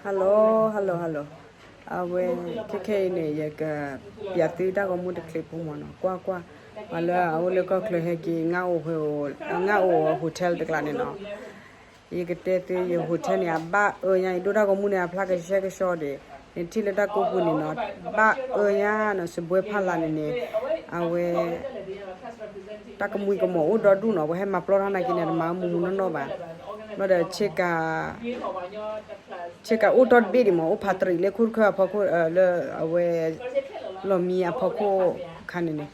Hello hello hello, အဝဲ ခဲခဲအံၤန့ၣ် ယက ပျးသုတၢ်ဂီၤမူတချ့ဖိမ့ၢ်နီၤ, ကွၢ်ကွၢ်, ပှၤလၢအအိၣ်လၢကီၢ်ချၢဟဲက့ၤ ငါအိၣ်ဝဲ ငါအိၣ် hotel တကျါန့ၣ်နီၤ, ယကတဲသု ယ hotel န့ၣ် အဘၣ်အၢညါ, ယဒိတၢ်ဂီၤမူန့ၣ် အဖျါကဆှဲကဆှီဒံး, နထံၣ်လၢတၢ်ကိးပူၤန့ၣ်နီၤ, ဘၣ်အၢညါနီၤ, စပွဲဖးလၢ်န့ၣ်န့ၣ်, အဝဲ တၢ်ကမှံၤကမီၤအိၣ်ဒီဒူၣ်နီၤ, ပှၤဟဲမၤပျီတၢ်နာ်က့န့ၣ် တမၤမူးမူးနီၢ်နီၢ်ဘၣ်, ဘျီဒီး ဆ့ကၤအိၣ်တီၢ်တဘ့ၣ်ဒံးမး, အိၣ်ဖးတရံးလၢခိၣ်တခၢၣ်အဖီခိၣ်, လၢအဝဲ လီၢ်မံအဖီခိၣ်ခါန့ၣ်န့ၣ်,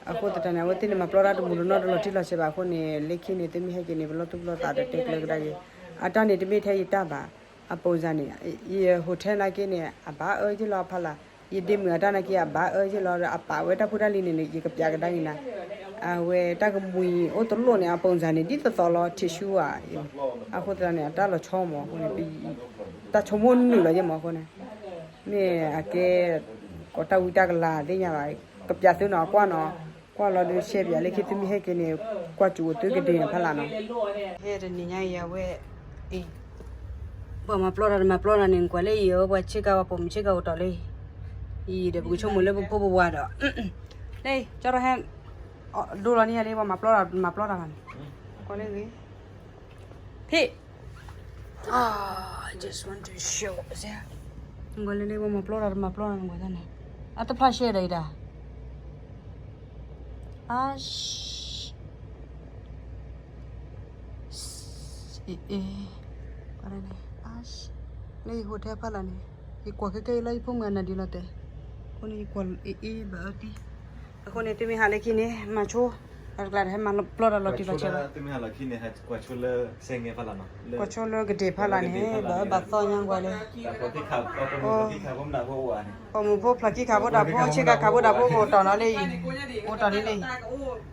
အဃိသတးန့ၣ် အဝဲသ့ၣ်န့ၣ်မၤပျီတၢ်တမူးတနီၢ်တလီၤတံၢ်လီၤဆဲးဘၣ်အဃိန့ၣ်, လၢခံန့ၣ် သုမ့ၢ်ဟဲက့ၤန့ၣ် ပလီၢ်သူၣ်ပလီၢ်သးဒီးတဲကျၢၤကဒါက့ၤ, အတၢ်န့ၣ်တမ့ၢ်ထဲယတၢ်ဘၣ်, အပိစၢ်န့ၣ်, ယ hotel နာ်က့န့ၣ် အဘၣ်အၢယ့ၢ်လီၤအဖီလာ်, ယဒ့မုာ်အတၢ်နာ်က့ အဘၣ်အၢယ့ၢ်လီၤဒီး အပာ်ဝဲတၢ်ဖိတၢ်လံၤန့ၣ်န့ၣ် ယကပျးကဒါက့ၤနၤ, အဝဲတၢ်ကမှံၤအိၣ်တလိၣ်န့ၣ် အပိစၢ်န့ၣ် ဒ်သိးသိးလီၤ ထံးဆူဧါ, အဃိသတးန့ၣ် အတၢ်လီၤဆီမးအဃိန့ၣ် တၢ်ဆိကမိၣ်နုာ်လီၤယဲၢ်မးအဃိန့ၣ်, မ့ၢ်အကဲ ကိးတၢ်ဝံတၢ်ကလၤသ့ၣ်ညါဘၣ်, ကပျးသုနီၤ ကွၢ်နီၤ, ကွၢ်လီၤဒုးရှဲပျးလၢခံ သုမ့ၢ်ဟဲက့ၤန့ၣ် ကွၢ်စူၤအိၣ်သုကဒ့ဖးလၢ်နီၤ, ဟဲတနံၤညါအံၤအဝဲ အံၤ, ပှၤမၤပျီတၢ်တမၤပျီတၢ်န့ၣ် ကွၢ်လၢအံၤဧၢ, ပှၤဆ့ကၤပှၤပိာ်မုၣ်ဆ့ကၤအိၣ်တီၢ်လၢအံၤ, အံၤဒီး ပကဆိကမိၣ်လၢပဖိပဝၤဒီး, လၢ ကၠီထီၣ်ဟဲ ဒိလီၤန့ၢ်ယၤလၢ ပှၤမၤပျီတၢ်တမၤပျီတၢ်ဘၣ်န့ၣ်, ကွၢ်လၢဂ့ၤ, ဖ့ၣ် I just want to show ကွၢ်လၢလၢ ပှၤမၤပျီတၢ်တမၤပျီတၢ်န့ၣ် ကွၢ်တၢ်န့ၣ်, အတဖျါရှဲဒီးအံၤဒၣ် အါ အ့ အ့ လၢယ hotel ဖီလာ်န့ၣ် ယကွၢ်ခဲကဲအံၤလီၤ ယဖိမုၣ်အနၢ်ဒံးလီၤတဲာ်, အဃိန့ၣ် ယကွၢ်အ့ၣ်အ့ဘၣ်အၢတံၢ်, အဃိန့ၣ် သုမ့ၢ်ဟးလၢခံန့ၣ် မၤဆိ, တၢ်တကျါဒီး ဟဲမၤပျီတၢ်လီၤတံၢ်လီၤဆဲးဘၣ်, ကွၢ်ဆိလၢကဒ့ဖီလာ်န့ၣ် ဘၣ်အၢဘၣ်သီညါကွၢ်လၢ ပိာ်မုၣ်ဖိဖျိးခံခးဖိဒၣ်ဖိ ဆ့ကၤခးဖိဒၣ်ဖိ ကအိၣ်တီၢ်နီၤလၢအံၤ, အိၣ်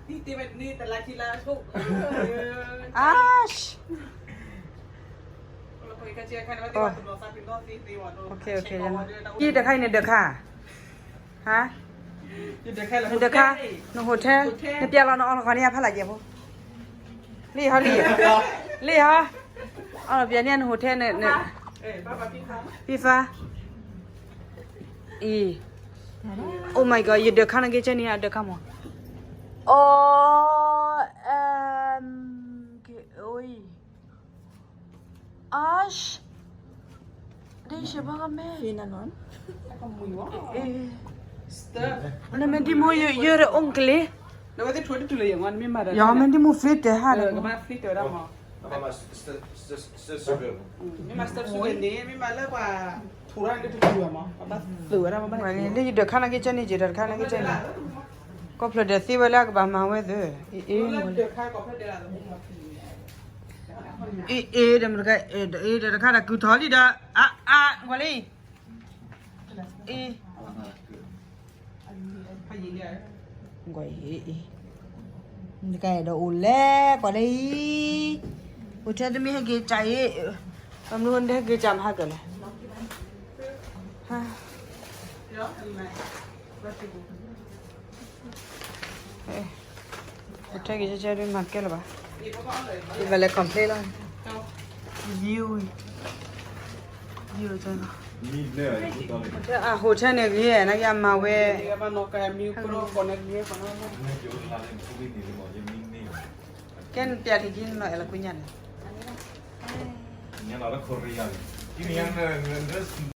တီၢ်န့ၣ်လၢအံၤ, အါ ယတခါအံၤန့ၣ်ဒၢးခါ, ဟါ, နဒၢးခါ, န hotel, နပျဲလီၤနအီလီၤခီန့ၣ် အဖီလာ်ကဲဖိ, လံဟီလံ, လံဟီ, အီလီၤပျဲန့ၣ်န hotel န့ၣ်, ဖံဖါ, အံၤ, Oh my god, ယဒၢးခါန့ၣ်က့ၤကဲန့ၣ် အဒၢးခါမး, အိ အိ Ash, deze bagaimana? Na men die mooie jurre onkel, hè? Ja, men die moet flieten, hè? Lidi de kana ke chani je de kana ke chani. Ko plede thiwe la ke ba ma we de. E e. E e de mrka e de ka da ku tholi da. A a ngwali. E. Ngwali e. Mrka e do ule ko le. Hotel de mi hege chai. Amno de hege cham ha ko le. Ha. Hotel ကဲကဲဒ်မၤကဲလၢၤဘၣ်. ဘၣ်လဲၤ complain လီၤ. View, view အ hotel န့ၣ်ဂ့ၤ နာ်က့အမၤဝဲ ကဲနပျးထံကံနီၤ အဲၣ်လၢကွညါန့ၣ် ညါလီၤလၢ Korea န့ၣ် ဒီး